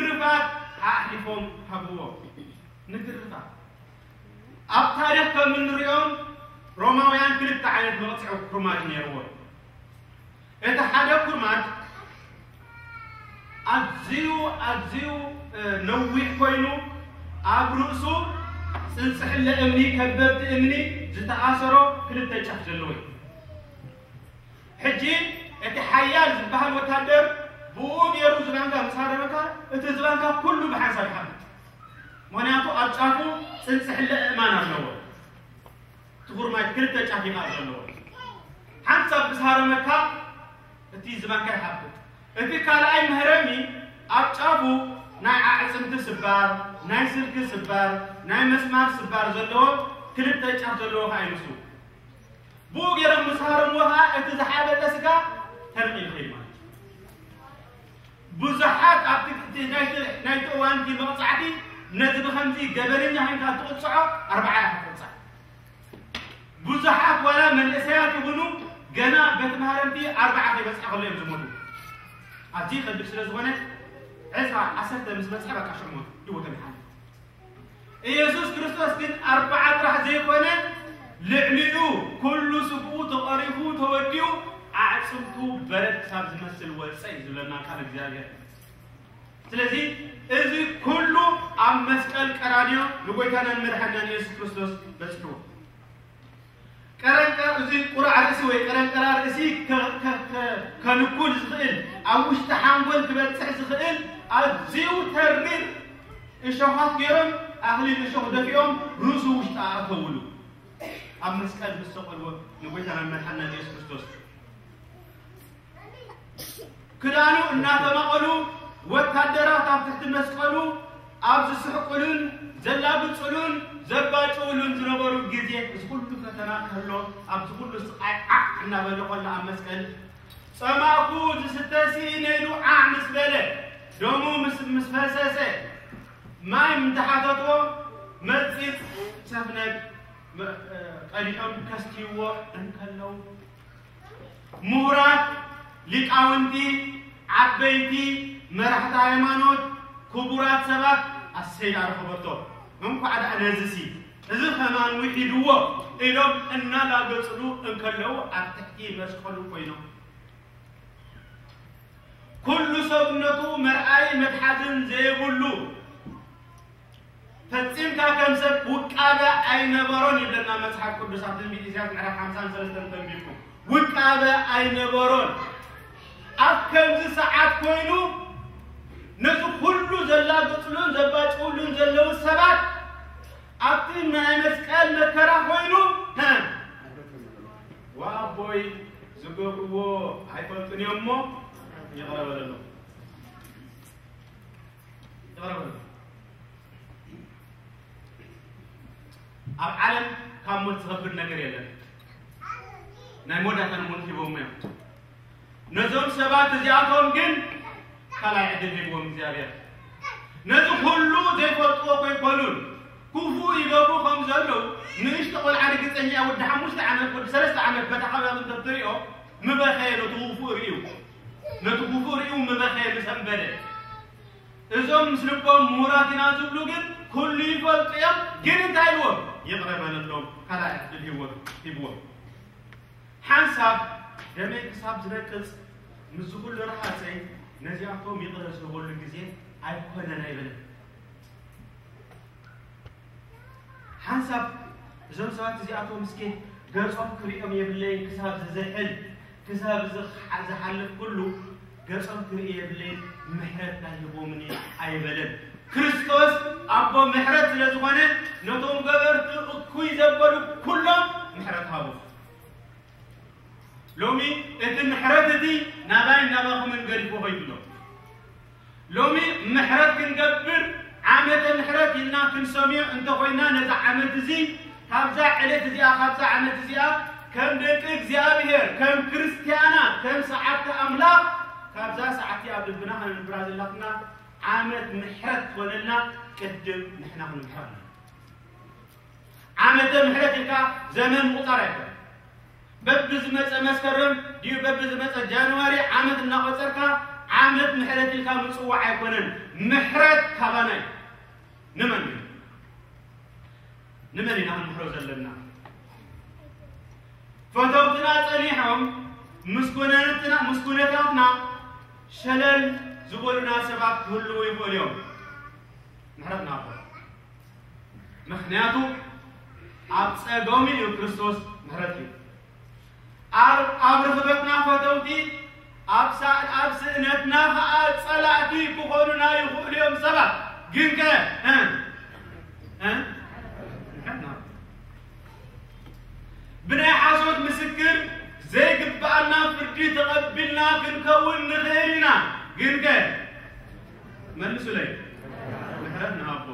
ንግርፋት ኣሕሊፎም ሃብዎ። ንግርፋት ኣብ ታሪኽ ከም እንሪኦም ሮማውያን ክልተ ዓይነት መቕፅዒ ኩርማጅ ነይርዎም። እቲ ሓደ ኩርማጅ ኣዝዩ ኣዝዩ ነዊሕ ኮይኑ ኣብ ርእሱ ፅንፅሕለ እምኒ ከበብቲ እምኒ ዝተኣሰሮ ክልተ ጫፍ ዘለዎ እዩ። ሕጂ እቲ ሓያል ዝበሃል ወታደር ብኡ ገይሩ ዝባንካ ምስ ሃረመካ እቲ ዝባንካ ኩሉ ብሓንሳብ ይሓብጥ። ምክንያቱ ኣብ ጫፉ ፅንፅሕለ እማን ኣለዎ። ትኹርማይ ክልተ ጫፍ ይቃር ዘለዎ ሓንሳብ ምስ ሃረመካ እቲ ዝባንካ ይሓብጥ። እቲ ካልኣይ መህረሚ ኣብ ጫፉ ናይ ኣዕፅምቲ ስባር፣ ናይ ስልኪ ስባር፣ ናይ መስማር ስባር ዘለዎ ክልተ ጫፍ ዘለዎ ከዓ ይምሱ። ብኡ ገይሮም ምስ ሃረምዎ ከዓ እቲ ዝሓበጠ ስጋ ተነቒሉ ይኸይድ ማለት እዩ። ብዙሓት ኣብቲ እቲ ናይቲ ናይቲ እዋን እቲ መቕፃዕቲ ነዚ ብኸምዚ ገበነኛ ኮይንካ ትቕፅዖ ኣርባዓ ኢኻ ትቕፃዕ። ብዙሓት ዋላ መንእሰያት ይኹኑ ገና ቤት ማህረምቲ ኣርባዓ ከይበፅዓ ከሎ እዮም ዝሞቱ። ኣብዚ ይኸብድ ስለ ዝኾነ ዕስራ ዓሰርተ ምስ በፅሐ በቃ ሽዑ ሞቱ ህይወቶም ይሓልፍ። ኢየሱስ ክርስቶስ ግን ኣርባዓ ጥራሕ ዘይኮነ ልዕሊኡ ኩሉ ስግኡ ተቐሪፉ ተወዲኡ ኣዕፅምቱ በረድ ክሳብ ዝመስል ወፀ እዩ ዝብለና ቃል እግዚኣብሔር። ስለዚ እዚ ኩሉ ኣብ መስቀል ቀራንዮ ንጎይታናን መድሓናን ኢየሱስ ክርስቶስ በፅሕዎ። ቀረንቀ እዚ ቁራዕ ርእሲ ወይ ቀረንቀራ ርእሲ ከ- ከ- ከ- ከልኩል ዝኽእል ኣብ ውሽጢ ሓንጎል ክበፅሕ ዝኽእል ኣዝዩ ተሪር እሾኻት ገይሮም ኣኽሊል እሾኽ ደፊኦም ርእሱ ውሽጢ ኣእተውሉ። ኣብ መስቀል ምስ ሰቐልዎ ንጎይታናን መድሓናን ኢየሱስ ክርስቶስ ክዳኑ እናተመቐሉ ወታደራት ኣብ ትሕቲ መስቀሉ ኣብ ዝስሕቁሉን ዘላግጹሉን ዘባጭውሉን ዝነበሩ ግዜ እዚ ኩሉ ፈተና ከሎ ኣብዚ ኩሉ ስቓይ ዓዕ እናበለ ከሎ ኣብ መስቀል ጸማእኩ ዝስተ ስኢነ ኢሉ ዓዕ ምስ በለ ደሙ ምስ ምስ ፈሰሰ ማይ ምተሓተትዎ መርጺጽ ሰፍነግ ቀዲሖም ከስትይዎ እንከለዉ ምሁራት፣ ሊቃውንቲ፣ ዓበይቲ፣ መራሕቲ ሃይማኖት፣ ክቡራት ሰባት ኣሰይ ዳኣ ረኸበቶ። እንኳዕ ዳኣ ነዚሲ እዚ ከማን ውሒድዎ ኢሎም እናላገጽሉ እንከለዉ ኣብ ትሕቲ መስቀሉ ኮይኖም ኩሉ ሰብነቱ መርኣይ መትሓዝን ዘይብሉ ፈጺምካ ከም ሰብ ውቃበ ኣይነበሮን ይብለና መጽሓፍ ቅዱስ ኣብ ትንቢት ኢሳያስ ምዕራፍ ሓምሳን ሰለስተን ተንቢብኩም። ውቃበ ኣይነበሮን። ኣብ ከምዚ ሰዓት ኮይኑ ነዚ ኩሉ ዘላግጽሉን ዘባጭውሉን ዘለዉ ሰባት ኣብቲ ናይ መስቀል መከራ ኮይኑ ሀ፣ ወኣቦይ ዝገብርዎ ኣይፈልጡን እዮም እሞ ይቕረ በለሎም። ይቕረ በለሎም። ኣብ ዓለም ካብ ሞት ዝኸብድ ነገር የለን። ናይ መወዳእታ ንሞት ሂቦም እዮም። ነዞም ሰባት እዚኣቶም ግን ካልኣይ ዕድል ሂብዎም እግዚኣብሔር። ነዚ ኩሉ ዘይፈልጥዎ ከይኮኑን ክፉእ ይገብሩ ከም ዘለዉ ንእሽቶ ቆልዓ ርግፀኛ ወዲ ሓሙሽተ ዓመት ወዲ ሰለስተ ዓመት በታ ከባቢ እንተትሪኦ ምበኸየ ነቲ ክፉእ ርእዩ ነቲ ክፉእ ርእዩ ምበኸየ ምሰንበደ እዞም ምስ ልቦም ምሁራት ኢና ዝብሉ ግን ኩሉ ይፈልጡ እዮም ግን እንታይ ኢልዎም ይቕረ በለሎም ካልኣይ ዕድል ሂብዎም ሓንሳብ ደመይ ክሳብ ዝነቅጽ ምስዚ ኩሉ ረሃጸይ ነዚኣቶም ይቕረ ዝህበሉ ግዜ ኣይኮነን ኣይበለን። ሓንሳብ እዞም ሰባት እዚኣቶም እስኪ ገጾም ክሪኦም የብለይን ክሳብ ዝዝሕል ክሳብ ዝሓልፍ ኩሉ ገጾም ክርኢ የብለይን ምሕረት ኣይህቦምን እዩ ኣይበለን። ክርስቶስ ኣቦ ምሕረት ስለ ዝኾነ ነቶም ገበርቲ እኩይ ዘበሉ ኩሎም ምሕረት ሃቡ። ሎሚ እቲ ምሕረት እቲ ናባይ ናባኹምን ገዲፉ ኸይዱ ኣሎ። ሎሚ ምሕረት ክንገብር ዓመተ ምሕረት ኢልና ክንሰምዮ እንተኾይና ነዛ ዓመት እዚ ካብዛ ዕለት እዚኣ ካብዛ ዓመት እዚኣ ከም ደቂ እግዚኣብሔር ከም ክርስትያና ከም ሰዓብቲ ኣምላኽ ካብዛ ሰዓት ኣብ ልብና ከነንብራ ዘላትና ዓመት ምሕረት ትኾነልና ቅድም ንሕና ክንምሕር ኣለና። ዓመተ ምሕረት ኢልካ ዘመን ምቑፃር ኣይኮነን። በብዝመፀ መስከረም ድዩ በብዝመፀ ጃንዋሪ ዓመት እናቆፀርካ ዓመት ምሕረት ኢልካ ምጽዋዕ ኣይኮነን። ምሕረት ካባና እዩ። ንመን እዩ? ንመን ኢና ክንምሕሮ ዘለና? ፈተውትና ጸኒሖም ምስ ኩነትና፣ ምስ ኩነታትና ሸለል ዝበሉና ሰባት ክህልዉ ይኽእሉ እዮም። ምሕረት ንሃቦ። ምኽንያቱ ኣብ ጸገሙ እዩ ክርስቶስ ምሕረት እዩ። ኣብ፣ ኣብ ርኽበትና ፈተውቲ፣ ኣብ ሳ-፣ ኣብ ስእነትና ኸኣ ጸላእቲ ክኾኑና ይኽእሉ እዮም ሰባት። ግንከ፣ እ? እ? ምሕረት ንሃቦ። ብናይ ሓሶት ምስክር ዘይግብኣና ፍርዲ ተቐቢልና ክንከውን ንኽእል ኢና። ግንከ፣ መልሱለይ፣ ምሕረት ንሃቦ።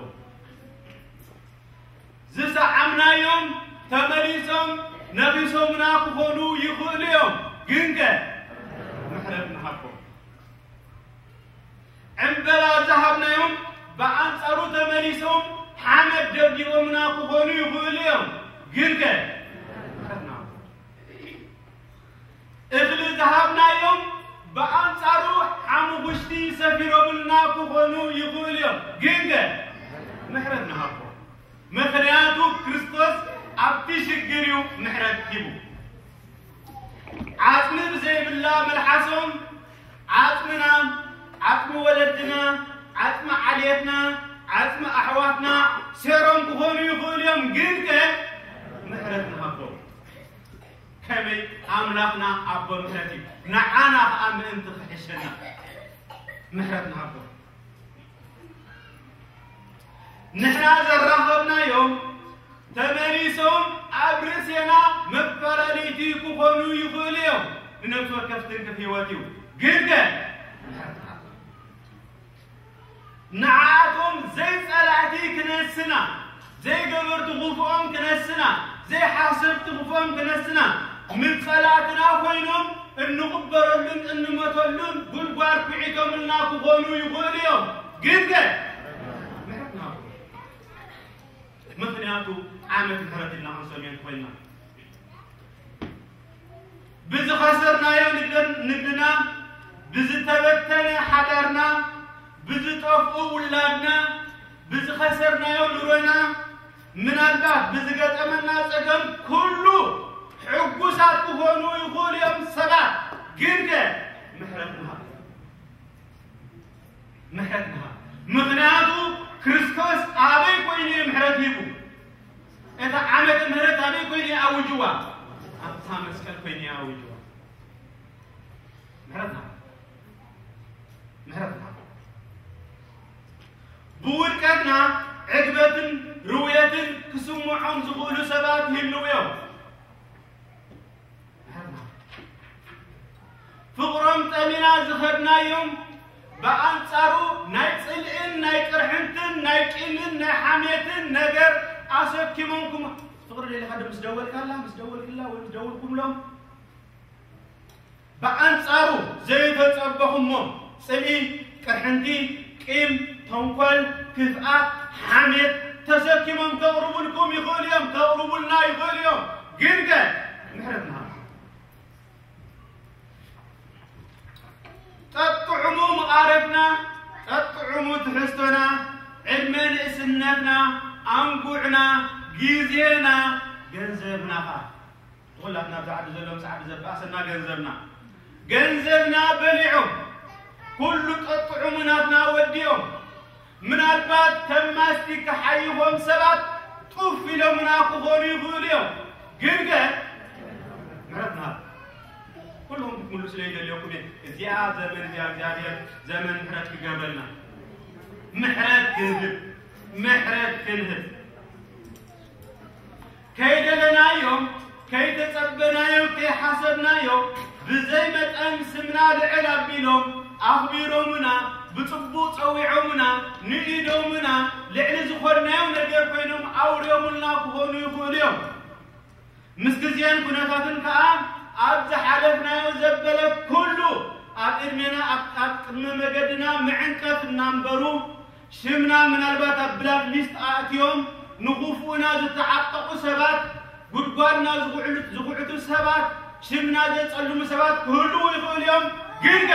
ዝሰዓምናዮም ተመሊሶም ነኺሶምና ክኾኑ ይኽእሉ እዮም። ግንከ፣ ምሕረት ንሃቦ። ዕምበባ ዝሃብናዮም ብኣንጻሩ ተመሊሶም ሓመድ ደብዲቦምና ክኾኑ ይኽእሉ እዮም። ግንከ፣ ምሕረት ንሃቦ። እኽሊ ዝሃብናዮም ብኣንጻሩ ሓሙኽሽቲ ሰፊሮምልና ክኾኑ ይኽእሉ እዮም። ግንከ፣ ምሕረት ንሃቦ። ምኽንያቱ ክርስቶስ ኣብቲ ሽግር እዩ ምሕረት ሂቡ። ዓጽሚ ብዘይብላ መልሓሶም ዓጽምና፣ ዓጽሚ ወለድና፣ ዓጽሚ ዓሌትና፣ ዓጽሚ ኣሕዋትና ሴሮም ክኾኑ ይኽእሉ እዮም። ግንከ፣ ምሕረት ንሃቦም። ከመይ ኣምላኽና ኣቦ ምሕረት እዩ። ንዓና ኸኣ ምእንቲ ክሕሸና ምሕረት ንሃቦ። ንሕና ዘራኸብናዮም ተመሊሶም ኣብ ርእሴና መፈላለይቲ ክኾኑ ይኽእሉ እዮም። ንነፍሲ ወከፍ ትንክፍ ህይወት እዩ። ግንከ፣ ንዓኣቶም ዘይጸላእቲ ክነስና፣ ዘይገበርቲ ክፉኦም ክነስና፣ ዘይሓሰብቲ ክፉኦም ክነስና፣ ምስ ጸላእትና ኮይኖም እንቕበረሉን እንመተሉን ጉድጓድ ኩዒቶምልና ክኾኑ ይኽእሉ እዮም። ግንከ፣ ምሕረት ንሃቦም። ምኽንያቱ ዓመት ምሕረት ኢልና ክንሰምዮ እንተኾይንና፣ ብዝኸሰርናዮ ንግደን-፣ ንግድና፣ ብዝተበተነ ሓዳርና፣ ብዝጠፍኡ ውላድና፣ ብዝኸሰርናዮ ኑሮና፣ ምናልባት ብዝገጠመና ጸገም ኩሉ ሕጉሳት ክኾኑ ይኽእሉ እዮም ሰባት። ግንከ ምሕረት ንሃብ። ምሕረት ንሃብ። ምኽንያቱ ክርስቶስ ኣበይ ኮይኑ እዩ ምሕረት ሂቡ? እታ ዓመተ ምሕረት ኣበይ ኮይኑ እዩ ኣውጅዋ? ኣብታ መስቀል ኮይኑ እዩ ኣውጅዋ። ምሕረት ንሃብ። ምሕረት ንሃብ። ብውድቀትና ዕግበትን ርውየትን ክስምዖም ዝኽእሉ ሰባት ይህልዉ እዮም። ፍቕሮም ጠሚና ዝኸድናዮም፣ ብኣንጻሩ ናይ ጽልእን ናይ ቅርሕንትን ናይ ቂምን ናይ ሓሜትን ነገር ኣሰኪሞምኩም። ፍቕሪ ደሊኻ ዶ ምስ ደወልካላ፣ ምስ ደወልክላ ወይ ምስ ደወልኩምሎም፣ ብኣንጻሩ ዘይተጸበኹሞ ጽልኢ፣ ቅርሕንቲ፣ ቂም፣ ተንኮል፣ ክፍኣት፣ ሓሜት ተሰኪሞም ከቕርቡልኩም ይኽእሉ እዮም፣ ከቕርቡልና ይኽእሉ እዮም። ግንከ ምሕረት ንሃብ። ጠጥዑሙ መቓረትና፣ ጠጥዑሙ ትሕዝቶና፣ ዕድመ ንእስነትና፣ ኣንጉዕና፣ ግዜና፣ ገንዘብና ኸኣ። ኩላትና ኣብዚ ዓዲ ዘሎ ምስ ዓዲ ዘባእሰና ገንዘብና። ገንዘብና በሊዖም፣ ኩሉ ጠጥዑሙ ናትና ወዲኦም። ምናልባት ከም ማስቲካ ሓይኾም ሰባት ጡፍ ኢሎምና ክኾኑ ይኽእሉ እዮም። ግንከ ምሕረት ንሃብ። ኩልኹም ክትምልሱ ዘይደልየኩም እየ። እዚኣ ዘመን እዚኣ እግዚኣብሔር ዘመን ምሕረት ክገብረልና። ምሕረት ክንህብ፣ ምሕረት ክንህብ። ከይደለናዮ፣ ከይተጸበናዮ፣ ከይሓሰብናዮ፣ ብዘይ መጠን ስምና ልዕል ኣቢሎም፣ ኣኽቢሮምና፣ ብጽቡቕ ጸዊዖምና፣ ንኢዶምና፣ ልዕሊ ዝኾንናዮ ነገር ኮይኖም ኣውርዮምልና ክኾኑ ይኽእሉ እዮም። ምስ ግዜን ኩነታትን ከኣ ኣብ ዝሓለፍናዮ ዘበለ ኩሉ ኣብ ዕድሜና፣ ኣብ፣ ኣብ ቅድመ መገድና መዕንቀፍ እናንበሩ፣ ሽምና ምናልባት ኣብ ብላክ ሊስት ኣእትዮም ንኽፉእና ዝተዓጠቑ ሰባት፣ ጉድጓድና ዝኹዕሉ-፣ ዝኹዕቱ ሰባት፣ ሽምና ዘጸልሙ ሰባት ክህልዉ ይኽእሉ እዮም። ግንከ